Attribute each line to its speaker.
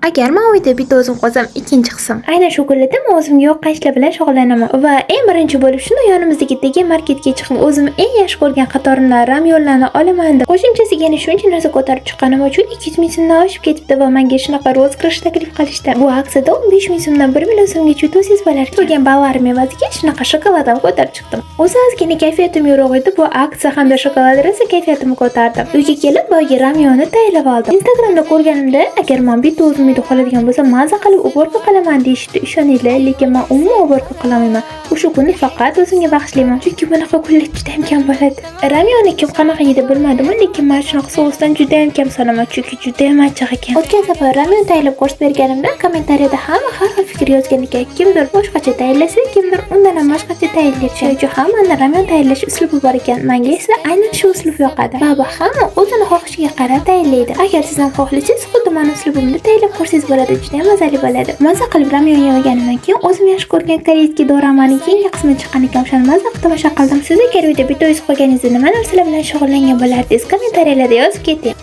Speaker 1: Agar men uyda bitta o'zim qolsam, ikkinchi qism. Aynan shu kunlarda men o'zimga yoqqan ishlar bilan shug'ullanaman va eng birinchi bo'lib shuni yonimizdagi tekin marketga chiqib, o'zim eng yaxshi ko'rgan qatorimdan ramyonlarni olaman deb. Qo'shimchasiga yana shuncha narsa ko'tarib chiqqanim uchun 200 ming so'mdan oshib ketibdi va menga shunaqa розыгрыш taklif qilishdi. Bu aksiyada 15 ming so'mdan 1 million so'mgacha yutsangiz bo'lar. Turgan ballarim evaziga shunaqa shokolad ham ko'tarib chiqdim. O'zi ozgina kayfiyatim yo'q edi, bu aksiya hamda shokolad rosa kayfiyatimni ko'tardi. Uyga kelib boyagi ramyonni tayyorlab oldim. Instagramda ko'rganimda, agar men bitta o'zim uyda qoladigan bo'lsam, maza qilib уборка qilaman deyishdi, ishoninglar, lekin men umuman уборка qilolmayman. O'sha kunni faqat o'zimga bag'ishlayman, chunki bunaqa kunlar juda ham kam bo'ladi. Ramyonni kim qanaqa yeydi bilmadim, lekin men shunaqa sousdan juda ham kam solaman, chunki juda ham achchiq ekan. O'tgan safar ramyon tayyorlab ko'rsatib berganimda kommentariyada hamma har xil fikr yozgan ekan. Kimdir boshqacha tayyorlasa, kimdir undan ham boshqacha tayyorlaydi. Shuning uchun hammani ramyon tayyorlash uslubi bor ekan. Menga esa aynan shu uslub yoqadi. Va bu hamma o'zini xohishiga qarab tayyorlaydi. Agar siz ham xohlasangiz, xuddi mani uslubimda tayyorlab ko'rsangiz bo'ladi, juda ham mazali bo'ladi. Maza qilib ramyon yeganimdan keyin o'zim yaxshi ko'rgan корейский doramaning keyingi qismi chiqqan ekan, o'shani maza qilib tomosha qildim. Siz agar uyda bitta o'zingiz qolganingizda nima narsalar bilan shug'ullangan bo'lardingiz? Kommentariyalarda yozib keting.